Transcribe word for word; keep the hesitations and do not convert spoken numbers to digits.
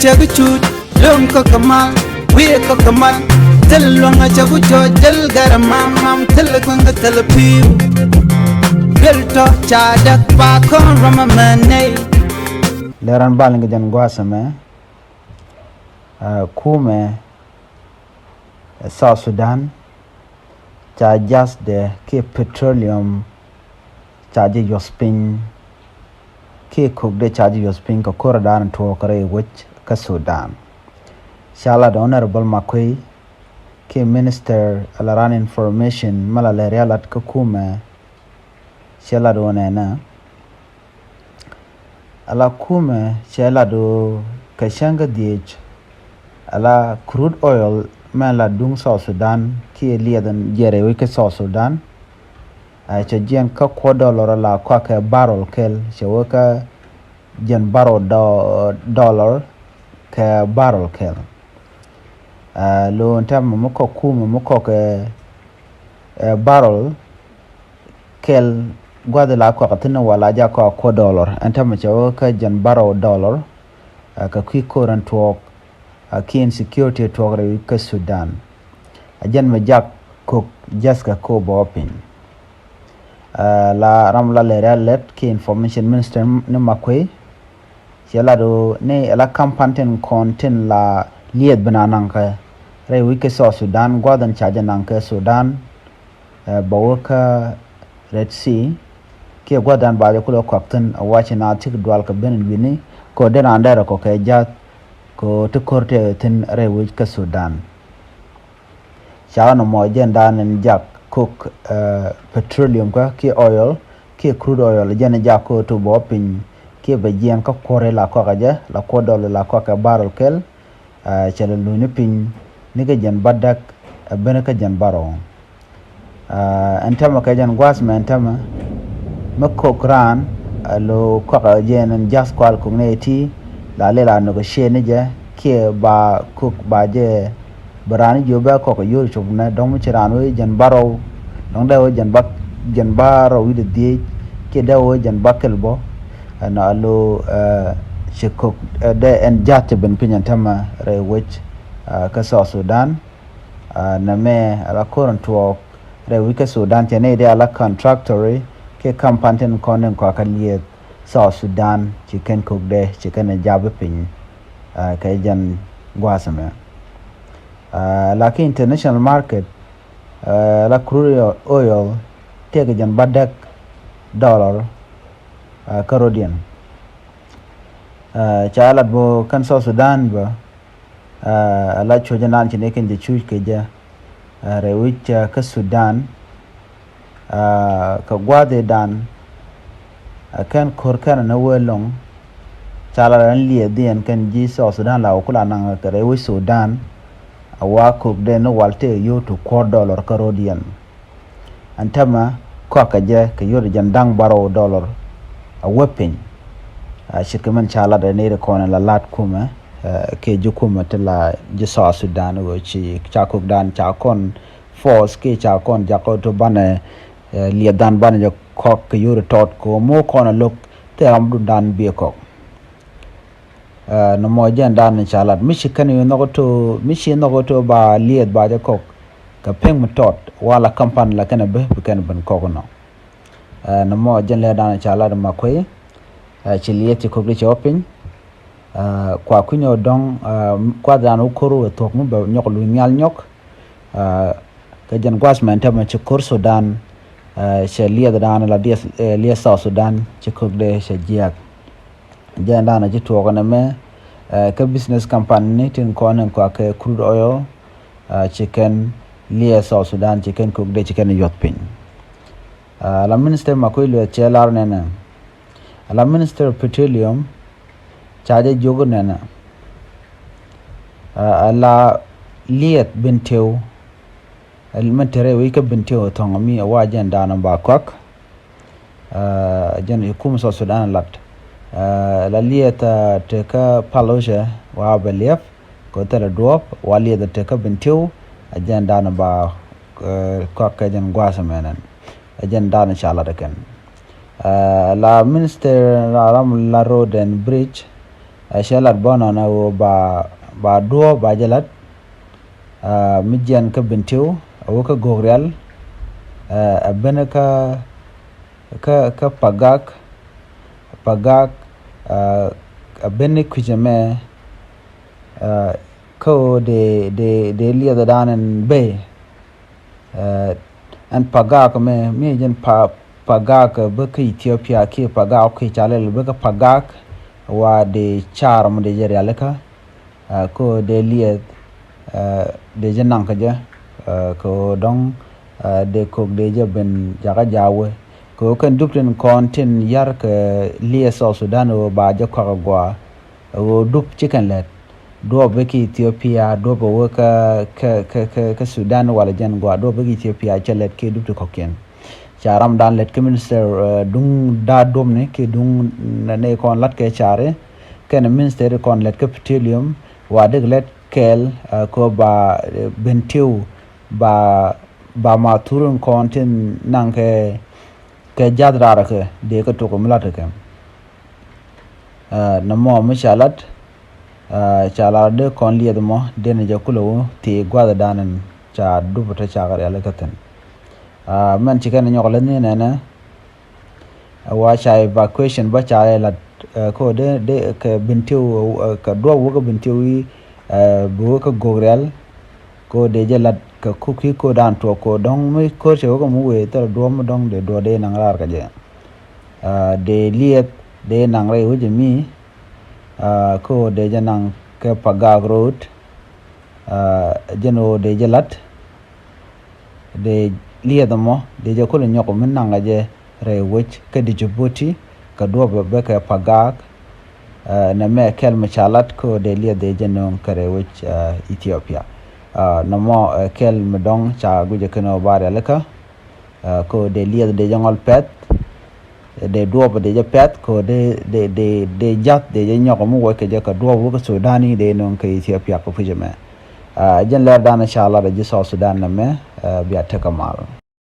Tëk cuc luäŋ kä kɛ mal, wi̱i̱ kä kɛ mal. Thil luäŋ a cɛ ku cɔ jäl gɛr mam mam, thil kueŋ kä thil pi̱i̱m. Duel tɔ ca däk pa kɔn rɔm a mɛ nɛy. Lɛran bal ni kɛ jɛn gua̱a̱th ɛmɛ, ɛ, kumɛ, ɛ, South Sudan ca ja̱thdɛ kiɛ petroleum ca ji̱ yuɔth piny, kiɛ kok dee ca ji̱ yuɔth piny kɛ ko̱r dan tuɔɔk rɛy wec kä Sudan. Ca lat Honorable Makuei kiɛ minister ala ran information mi la lɛ rialat kä kumɛ, cɛ lat wä nɛnɛ. Ala kumɛ cɛ lat wä kɛ cäŋ kä dhiec, ala crude oil mɛ la duŋ South Sudan kiɛ liɛth in jiɛrɛ wec kä South Sudan. Ɛ, cɛ jiɛn kä kuɔ dollar ala kɔakɛ barrel kɛl, cɛ wä kä jiɛn barrel do-, dollar kɛ barrel kɛl. Ɛ, lo ɛn tɛmɛ mi kɔk kumɛ mi kɔk, ɛ, ɛ, barrel kɛl gua̱th la kɔk thi̱n wala jak kɔk kuɔ dollar. Ɛn tɛmɛ cɛ wä kä jiɛn barrel dollar, ɛ, kɛ kui̱ ko̱r ɛn tuɔɔk, ɛ, kiɛ insecurity tuɔɔk rɛy kä Sudan. Ɛ jɛn mi jak kok ja̱th kɛ kop bä piny. Ɛ, la ram la lɛ rial lɛt kiɛ information minister ni Makuei, cɛ lat wä ni ala kampan tin kɔn tin la liɛth bi na naŋ kɛ rɛy wec kä South Sudan, gua̱th in ca jɛ naŋ kɛ Sudan, ɛ, bä wä kä Red Sea, kiɛ gua̱th dan ba jɛ kulɛ kɔak thi̱n, ɛ, wa̱c na thik dual kɛ ben in wi̱ni, kɛ wä dee raan dɛr kɔ kɛ ja̱th, kɛ wä ti ko̱r tɛ thi̱n rɛy wec kä Sudan. Ca nɔmɔ jɛn dan in jak kok, ɛ, petroleum kä kiɛ oil, kiɛ crude oil, jɛn in jak kok ti bä piny, kiɛ bɛ jiɛn kä kuɔr la kɔakɛ jɛ, la kuɔ dollar la kɔakɛ barrel kɛl, ɛ, cɛ lɛ luny ni piny, ni kɛ jiɛn bädäk, ɛ, ben kä jiɛn bärɔw. Ɛ, ɛn tɛmɛ kɛ jɛn gua̱a̱th mɛ ɛn tɛmɛ, mi kok raan, ɛ, lo kɔakɛ jɛ ɛn ja̱th kual kok ni ɛ ti, la lɛ la negotiate ni jɛ, kiɛ ba kok ba jɛ, bɛ raan jiök bɛ kɔk ɛ yio̱r cop nɛ, dɔ̱ŋ mi ci raan wee jiɛn bärɔw, dɔ̱ŋ dee wee jiɛn bä, jiɛn bärɔw wi̱cdɛ dhiec, kiɛ dee wee jiɛn bäkɛl bä, ɛn a lo, ɛ, ci kok, ɛ, dee ɛn ja̱th ci ben piny ɛn tɛmɛ rɛy wec, ɛ, kä South Sudan, ɛ, nɛmɛ ala ko̱r in tuɔɔk rɛy wec kä Sudan, cɛ nɛy dee ala contractor, kiɛ kampan tin kɔn in kɔakä liɛth South Sudan, ci kɛn kok dee, ci kɛn ɛ ja̱th piny, ɛ, kɛ jɛn gua̱a̱th ɛmɛ. Ɛ, lakin international market, ɛ, la crude oil, tëëkɛ jiɛn bädäk dollar, ɛ, kä rɔ̱diɛn. Ɛ, ca lat bä kɛn South Sudan bä, ɛ, la cuɔ̱cä nan ci ni kɛn jɛ cuc kɛ jɛ, ɛ, rɛy wec, ɛ, kä Sudan, ɛ, kɛ gua̱a̱th ëë dan, ɛ, kɛn ko̱r kɛn ni wee loŋ, ca lat ɛn liɛth dhiɛn kɛn ji̱ South Sudan la wä kula naŋ kɛ rɛy wec Sudan, ɛ, wa kok dee ni wal tëë yio̱w ti kuɔr dollar kä rɔ̱diɛn. Ɛn tɛmɛ kɔakɛ jɛ kɛ yio̱w ti jiɛn da̱ŋ bärɔw dollar a wä piny. Ɛ, ce̱tkɛ min ca lat ɛ nɛy ti kɔn in la la̱t kumɛ, ɛ, kiɛ ji̱ kumɛ ti la ji̱ South Sudan ɣöö ci ca kok dan ca kɔn force kiɛ ca kɔn jakä ti banɛ, ɛ, liɛth dan banɛ jɛ kɔk kɛ yio̱w ti tɔt kɛ ɣöö mi wä kɔn a lo̱k thil ram dun dan biɛ kɔk. Ɛ, nɔmɔ jɛn dan in ca lat mi ci kɛn yu nhɔk to, mi ci nhɔk to ba liɛth ba jɛ kɔk kɛ pek mi tɔt, wala kampan la kɛn a bi, bi kɛn ben kɔk nɔ. Ɛ, nɔmɔ jɛn lɛ dan in ca lat Makuei, ɛ, ci liɛth ci kok di cɛ wä piny. Ɛ, kua kui̱ nyɔ dɔ̱ŋ, ɛ, kua dan wä ko̱r wä thuɔk mi bɛ nyɔk luny nhial nyɔk. Ɛ, kɛ jɛn gua̱a̱th mɛn tɛmɛ ci ko̱r Sudan, ɛ, cɛ liɛth dan la diɛ, ɛ, liɛth South Sudan ci kok dee cɛ jiak. Jɛn dan a ci tuɔɔk nɛmɛ, ɛ, kä business company ni tin kɔn in kua kɛ crude oil, ɛ, ci kɛn liɛth South Sudan ci kɛn kok dee ci kɛn yuɔth piny. Ɛ, la minister Makuei Lueth cɛ lar nɛnɛ. Ɛ, la minister petroleum ca jɛ jiök nɛnɛ. Ɛ, ɛ, la liɛth Bentiu, ɛ, min te rɛy wec kä Bentiu thɔŋ mi ɛ wa jɛn dan ba kɔak. Ɛ, jɛn ikum South Sudan lat. Ɛ, la liɛth, ɛ, te kä Paloce wa bɛ liɛp kɛ thilɛ duɔ̱ɔ̱p, wa liɛth te kä Bentiu, ɛ jɛn dan ba, ɛ, kɔak kɛ jɛn gua̱a̱th mɛnɛn. Ɛ jɛn dan ca lat kɛn. Ɛ, la minister la ram la road and bridge, Ɛ cɛ lat bä nɔnɔ ɣöö ba, ba duɔ̱ɔ̱p ba jɛ lat. Ɛ, mi jiɛn kä Bentiu, ɛ wä kä Gogrial, ɛ, ɛ ben kä, kä, kä Pagak, Pagak, ɛ, ɛ ben ni kui̱c ɛmɛ, ɛ, kä ɣöö dee, dee, dee liɛth dan ɛn bey. Ɛ, ɛn Pagak mɛ, mi jɛn Pa-, Pagak bä kä Ethiopia kiɛ Pagak kiɛ ca lɛl bä kä Pagak, wa dee car mɔ dee jɛ rialikä, ɛ, kä dee liɛth, ɛ, dee jɛ naŋ kä jɛ, ɛ, kä dɔŋ, ɛ, dee kok dee jɛ ben jakä jawe. Kä kɛn dup tin kɔn tin yar kɛ liɛth South Sudan ɣöö ba jɛ kɔak a gɔaa. Ɣöö dup ci kɛn lɛt. Duɔp bä kä Ethiopia, duɔp bä wä kä, kä, kä, kä, kä Sudan walɛ jɛn gɔaa, duɔp bä kä Ethiopia cɛ lɛt kɛ dup ti kɔ̱kiɛn. Ca ram dan lɛt kɛ minister, ɛ, duŋ da̱a̱ duɔpni kɛ duŋ nɛ, nɛ kɔn lat kɛ cari. Kɛn minister kɔn lɛt kɛ petroleum, wa dek lɛt kɛɛl, ɛ, kɛ ba, ɛ, Bentiu, ba, ba ma thur in kɔn tin naŋ kɛ, kɛ jath raar kɛ, dee kɛ tok mi lat kɛ. Ɛ, nɔmɔ mi ca lat, ɛ, ca lat dee kɔn liɛth mɔ, dee ni jɛ kulɛ wä thii gua̱th dan in ca dup te ca kɛ rialikä thi̱n. Ɛ, mɛn ci kɛn nyɔk lä ni nɛnɛ, ɛ, wa ca evacuation bä ca lat, ɛ, kä dee, dee kɛ Bentiu, ɛ, kɛ duɔp wä kä Bentiu i̱, ɛ, bi wä kä Gogrial, kä dee jɛ lat kɛ kuk ki kä dan tuɔk kä dɔŋ mi kör cɛ wä kä mi wee thil duɔp mi dɔŋ dee duɔp dee naŋ raar kɛ jɛ. Ɛ, dee liɛth dee naŋ rɛy wec mi, ɛ, kä dee jɛ naŋ kɛ Pagak road, ɛ, jɛn ɣöö dee jɛ lat, dee liɛth mɔ, dee jɛ kulɛ nyɔk mi naŋ kɛ jɛ rɛy wec kä Djibouti, kɛ duɔp bä kɛ Pagak, ɛ, nɛ mɛ kɛl mi ca lat kä dee liɛth dee jɛ nööŋ kɛ rɛy wec, ɛ, Ethiopia. Ɛ, nɔmɔ, ɛ, kɛl mi dɔŋ ca guicɛ kɛn ɣöö ba rialikä, ɛ, kä dee liɛth dee jɛ ŋɔl pɛth, dee duɔp dee jɛ pɛth, kä dee, dee, dee, dee jath dee jɛ nyɔk mi wec kɛ jɛ kɛ duɔp wä kä Sudan i̱ dee nööŋ kɛ Ethiopia kɛ puc ɛmɛ. Ɛ, jɛn lɛr dan ca lat a ji̱ South Sudan nɛ mɛ, ɛ, bia tekɛ mal.